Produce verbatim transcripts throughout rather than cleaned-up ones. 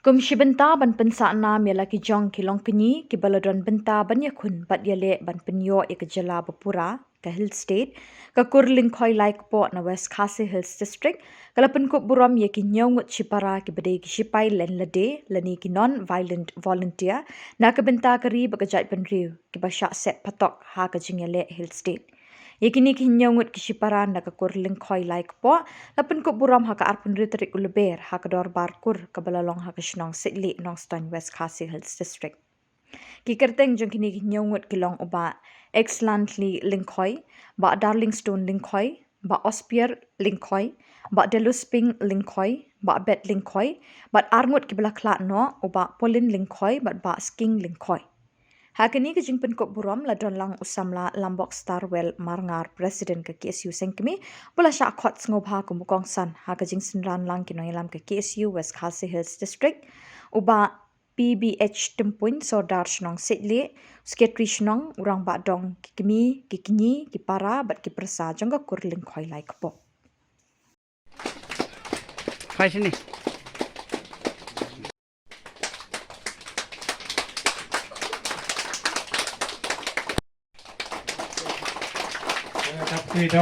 Kum shi bynta ban pynsah nam ïa la ki jong ki longkñi kiba la don bynta ban ïakhun bad ïaleh ban pynïoh ïa ka jylla ba pura, ka Hill State, ka kur Lyngkhoi Laikpoh na West Khasi Hills District ka la pynkup burom ïa ki hynñiew ngut shipara kiba dei ki shipai lynlade lane ki non-violent volunteer na ka bynta ka ri bad ka jaitbynriew kiba shah set patok ha ka jingïaleh Hill State. Ïa kine ki hynñiew ngut ki shipara na ka kur Lyngkhoi Laikpoh la pynkup burom ha ka arphew hynriew tarik u Lber ha ka dorbar kur kaba la long ha ka shnong Sitlieh, Nongstoiñ, West Khasi Hills District. Ki kyrteng jong kine ki hynñiew ngut ki long u Bah Exlanthli Lyngkhoi, Bah Darlingstone Lyngkhoi, Bah Ospier Lyngkhoi, Bah Delusping Lyngkhoi, Bah Bet Lyngkhoi, bad ar ngut kiba la khlad noh, u Bah Paulin Lyngkhoi bad Bah Sking Lyngkhoi. Ha kane ka jingpynkup burom la don lang u samla Lambok Starwell Marngar, President ka K S U Sengkmie, ba la shah khot sngewbha kum u kongsan ha ka jingsynran lang ki nongïalam ka K S U West Khasi Hills District, u Bah P B H Tympuiñ, Sordar shnong Sitlieh, Secretary shnong, u Rangbah Dong, ki kmie, ki kñi, ki para bad ki pyrsa jong ka kur Lyngkhoi Laikpoh. Phai sini. Hooid,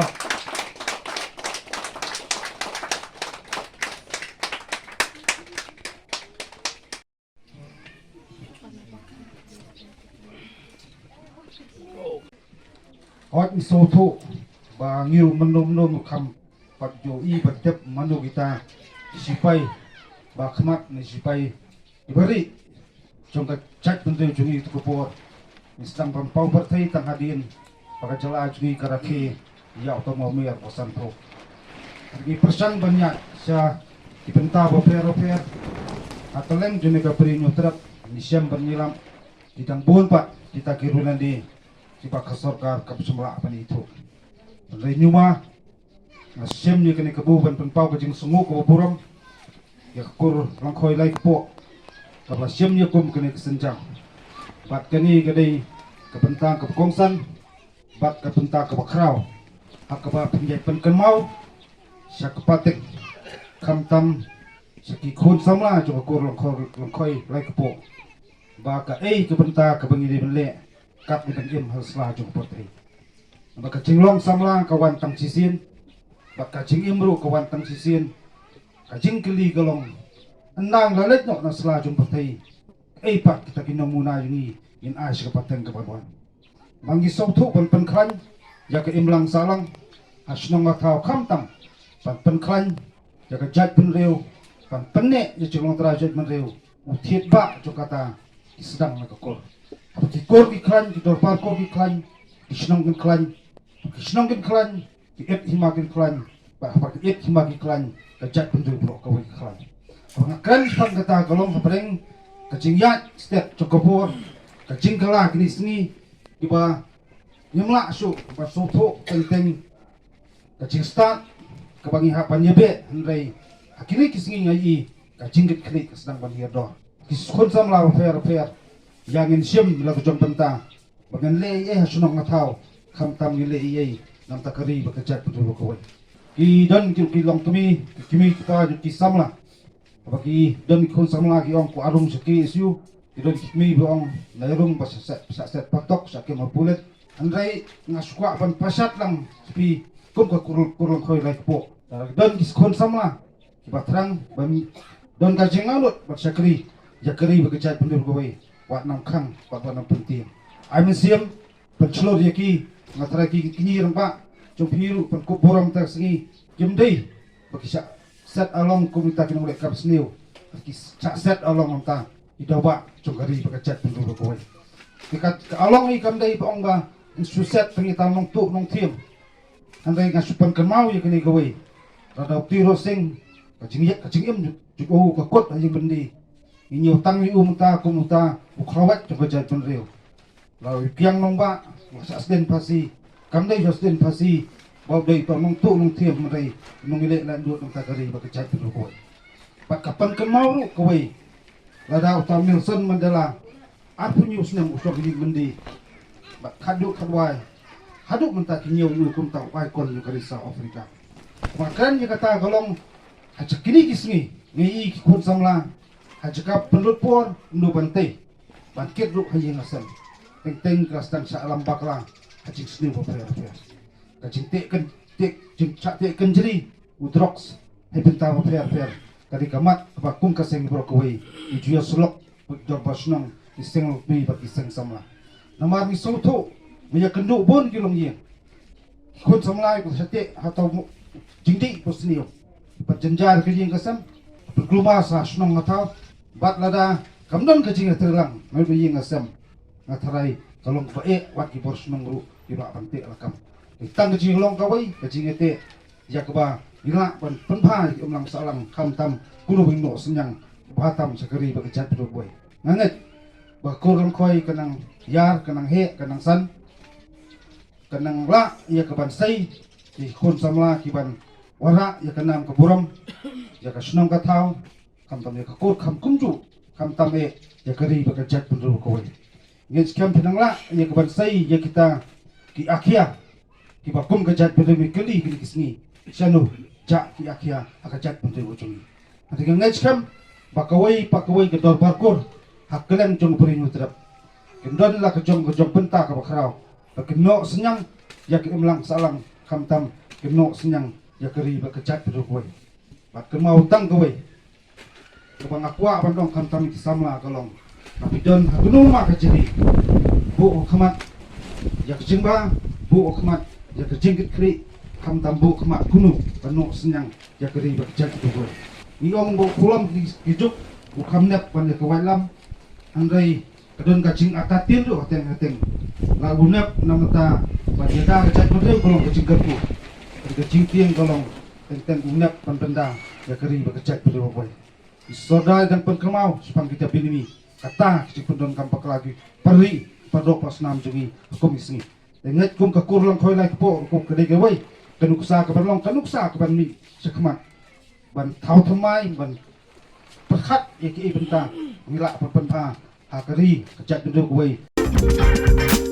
ngi sngewthuh ba ngi ruh mynno mynno ngi kham pat ju i ba tip mano kita ki shipai ba khmat ne shipai kiba ri jong ka jaitbynriew jong ngi. Kata ka por ngi sdang ban paw pyrthei tang hadien ba ka jylla jong ngi ka rakhe ïa uta u mawmer ba sanphew. Ngi pyrshang ban ïaid sha ki bynta bapher bapher ha kylleng jong ka Bri Hynñiewtrep. Ngi shem ban ïalam ki dang bun pat kita ki rule lane kiba ka sorkar kam shym lah ban ithuh. Hynrei ñiuma nga shem ïa kane ka bynta ban pynpaw ka jingsngew kaba burom ïa ka kur Lyngkhoi Laikpoh kaba la shem ïa kum kane ka sienjam. Bad kane ka dei ka bynta kaba kongsan bad ka bynta kaba khraw ha kaba pynjah pynkynmaw sha ka pateng, khamtam sha ki khun samla jong ka kur Lyngkhoi, Lyngkhoi Laikpoh, ba kaei ka bynta kaba ngi dei ban leh kat ngi dang im ha la sla jong ka pyrthei. Ba ka jinglong samla ka wan tang shisien, ba ka jingim ruh ka wan tang shisien. Ka jingkylli ka long, ynda la leit noh na sla jong ka pyrthei, kaei pat kita ki nongmuna jong ngi ngin ai sha ka pateng kaba wan? Ba ngi sngewthuh ban pynkhlaiñ ïa ka imlang sahlang ha shnong ha thaw, khamtam ban pynkhlaiñ ïa ka jaitbynriew, ban pynneh ïa ka jinglong trai jaitbynriew. U thied ba jong kata ki sdang na ka kur. Haba ki kur ki khlaiñ, ki dorbar kur ki khlaiñ, ki shnong kin khlaiñ, ki shnong kin khlaiñ, ki ïit hima kin khlaiñ, ba haba ki ïit hima ki khlaiñ, ka jaitbynriew baroh kawei ka khlaiñ. Haba nga kren shaphang kata ka long hapdeng ka jingïaid stet jong ka bor, ka jingkylla kine ki sngi kiba ngim lah shuh ban sngewthuh teng teng ka jingstad kaba ngi hap ban ïabeh, hynrei ha kine ki sngi nga ïohi ka jingkitkhlieh ka sdang ban hiar dor. Ki khun samla bapher bapher, ïa ngin shim la ka jong bynta ba ngin leh ei ei ha shnong ha thaw, khamtam ngin leh ei ei na ka bynta ka ri bad ka jaitbynriew kawei. Ki don ki, ki longkmie, ki kmie ki kpa jong ki samla. Haba ki don ki khun samla ki ong, ko arung sha K S U, ki don ki kmie ba ong, la ïarung ba shah set, shah set patok, shah kem ha pulit. Hynrei nga shu kwah ban pashat lang sha phi kum ka kur, kur Lyngkhoi Laikpoh. Lada don ki khun samla kiba thrang ban don ka jingangnud ban shakri ïa ka ri bad ka jaitbynriew kawei, wat nang khang bad wat nang pyntieng. Ai mynsiem pynshlur ïa ki. Nga tharai ki, ki kñi rangbah jong phi ruh pynkup burom mynta ka sngi, kim dei ba ki shah set along kum kita ki nongleh kam sniew. Ki shah set along mynta ki daw ba jong ka ri bad ka jaitbynriew kawei. Te ka, ka along hi kam dei ba ong ba ngin shu set tang ïa kita nongtuh nongthiem. Hynrei nga shu pynkynmaw ïa kane kawei. Lada u Tiro Sing, ka jingïeit ka jingim jong u ka kut ha ïing byndi, ngi ñiew tang ïa u mynta kum uta u khlawait jong ka jaitbynriew. Lada u Kiang Nangbah u la shah sdien phasi, kam dei u shah sdien phasi ba u dei uta u nongtuh nongthiem, hynrei u nongïaleh laitluid na ka bynta ka ri bad ka jaitbynriew kawei. Bad ka pynkynmaw ruh kawei, lada uta u Nelson Mandela arphew hynñiew snem u shong ha ïing byndi, bad khatduh khatwai haduh mynta ki ñiew ïa u kum uta u icon jong ka ri South Africa. Ba kren ïa kata ka long, ha kine ki sngi ngi ïohi ki khun samla Ha jaka pynlut por, ym dei ban tei ban kit ruh ha ïing ha sem. Teng teng ka la sdang shah lam bakla ha jingsniew bapher bapher. Ka jingteh kyn, teh, jingshah teh kynjri u drugs ha bynta bapher bapher. Ka dei ka mat kaba kum ka seng baroh kawei, ki ju ïasyllok bad ki dorbar shnong, ki seng longkmie bad ki seng samla. Namar ngi sngewthuh, ngi ïakynduh bun ki longïing, khun samla ki shah teh ha uto u jingdih basniew bad jynjar ka ïing ka sem, pynkulmar sha shnong ha thaw. Bad lada kam don ka jingïatreilang na ka ïing ka sem, nga tharai ka long kaba eh wat ki bor shnong ruh ki lah ban teh lakam. Tang ka jinglong kawei ka jingïateh ïa kaba ngi lah ban pynbha ïa ka imlang sahlang, khamtam kumno ban ïehnoh synñiang bha tam sha ka ri bad ka jaitbynriew kawei. Nga ngeit ba ka kur Lyngkhoi ka nang ïar, ka nang heh, ka nang san, ka nang lah ïa ka ban sei ïa ki khun samla ki ban wanrah ïa ka nam ka burom ïa ka shnong ka thaw, khamtam ïa ka kur, kham kumjuh khamtam eh ïa ka ri bad ka jaitbynriew kawei. Ngeit skhem phin nang lah ïa ka ban sei ïa kita ki akhia kiba kum ka jaitbynriew ngi kylli kine ki sngi, shano jah ki akhia ha ka jaitbynriew ka jong ngi. Hynrei nga ngeit skhem ba kawei pa kawei ka dorbar kur ha kylleng jong ka Ri Hynñiewtrep kin don la ka jong, ka jong bynta kaba khraw ba kin ïehnoh synñiang ïa ka imlang sahlang, khamtam kin ïehnoh synñiang ïa ka ri bad ka jaitbynriew kawei. Bad kynmaw tang kawei kaba nga kwah ban ong khamtam ïa ki samla ka long, ba phi don ha kano ma ka jingri, buh khmat ïa ka jingbha, buh khmat ïa ka jingkitkhlieh, khamtam buh khmat kumno ban ïehnoh synñiang ïa ka ri bad ka jaitbynriew kawei. Ngi ong ba u pulom ki, ki juk u kham nep ban ïa ka waitlam. Hynrei ka don ka jingartatien ruh hateng hateng. La u nep namar ta ban ïada ka jaitbynriew ka long ka jingkyrkhu. Ka jingtieng ka long teng teng u nep ban pynda ïa ka ri bad ka jaitbynriew kawei. Ki sordar dang pynkynmaw shaphang kita binmi, kata ka jingpyndonkam bakla ki pari, paralok parasnam jong ngi ha kum ki sngi. Te ngeit kum ka kur Lyngkhoi Laikipor, kum ka dei kawei ka nuksa kaban long ka nuksa kaban mih shakhmat ban thaw thymmai, ban pyrkhat ïa kiei bynta ngi lah ban pynbha ha ka ri ka jaitbynriew kawei.